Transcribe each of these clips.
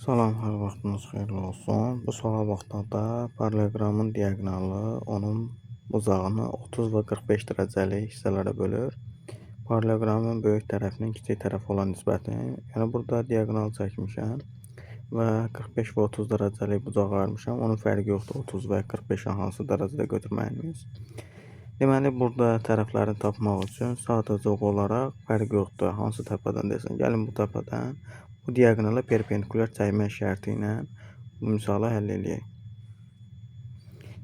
Salam, hər vaxtınız xeyirli olsun. Bu suala baxdıqda paralleloqramın diaqonalı onun uzağını 30 və 45 dərəcəlik hissələrə bölür. Paralleloqramın böyük tərəfinin kiçik tərəfi olan nisbətini, yəni burada diaqonal çəkmişəm və 45 və 30 dərəcəlik bucaq ayırmışam. Onun fərqi yoxdur 30 və 45-i hansı dərəcədə götürməyimiz. Deməli, burada tərəflərini tapmaq üçün sadəcə olaraq fərqi yoxdur. Hansı təpədən desən, gəlin bu təpədən bu diaqonala perpendikulyar çəkmək şərti ilə bu misalı həll eləyək.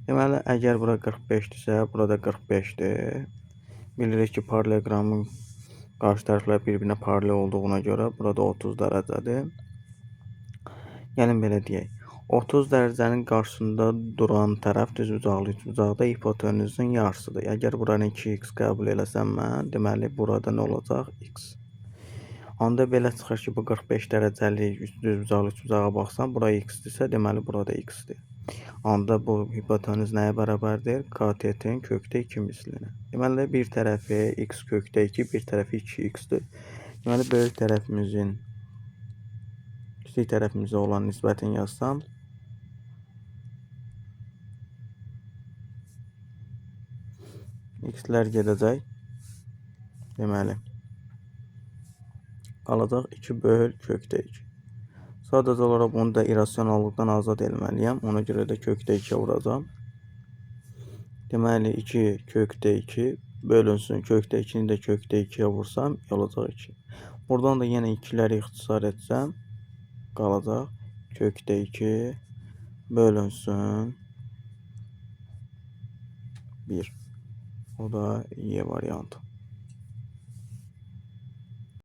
Deməli, əgər bura 45-dirsə, burada 45-dir. Bilirik ki, paralleloqramın qarşı tərəflər bir-birinə paralel olduğuna görə burada 30 dərəcədir. Gəlin belə deyək. 30 dərəcənin qarşısında duran tərəf düzbucaqlı üçbucaqda hipotenuzun yarısıdır. Əgər buranı 2x qəbul eləsəm mən, deməli, burada nə olacaq? X. Onda belə çıxır ki, bu 45 dərəcəlik düzbucaqlı üçbucağa baxsam, bura x-dirsə, deməli, burada x-dir. Onda bu hipotenuz nəyə bərabərdir? Katetin kökdə 2 mislinə. Deməli, bir tərəfi x kökdə 2, bir tərəfi 2x-dir. Deməli, böyük tərəfimizin kiçik tərəfimizə olan nisbətini yazsam, x-lər gedəcək. Deməli, qalacaq 2 böl kökdə 2. Sadəcə olaraq bunu da irrasionallıqdan azad etməliyəm. Ona görə də kökdə 2-yə vuracağam. Deməli, 2 kökdə 2 bölünsün. Kökdə 2-ni də kökdə 2-yə vursam, olacaq 2. Buradan da yenə 2-ləri ixtisar etsəm, qalacaq kökdə 2 bölünsün 1. O da Y variantı.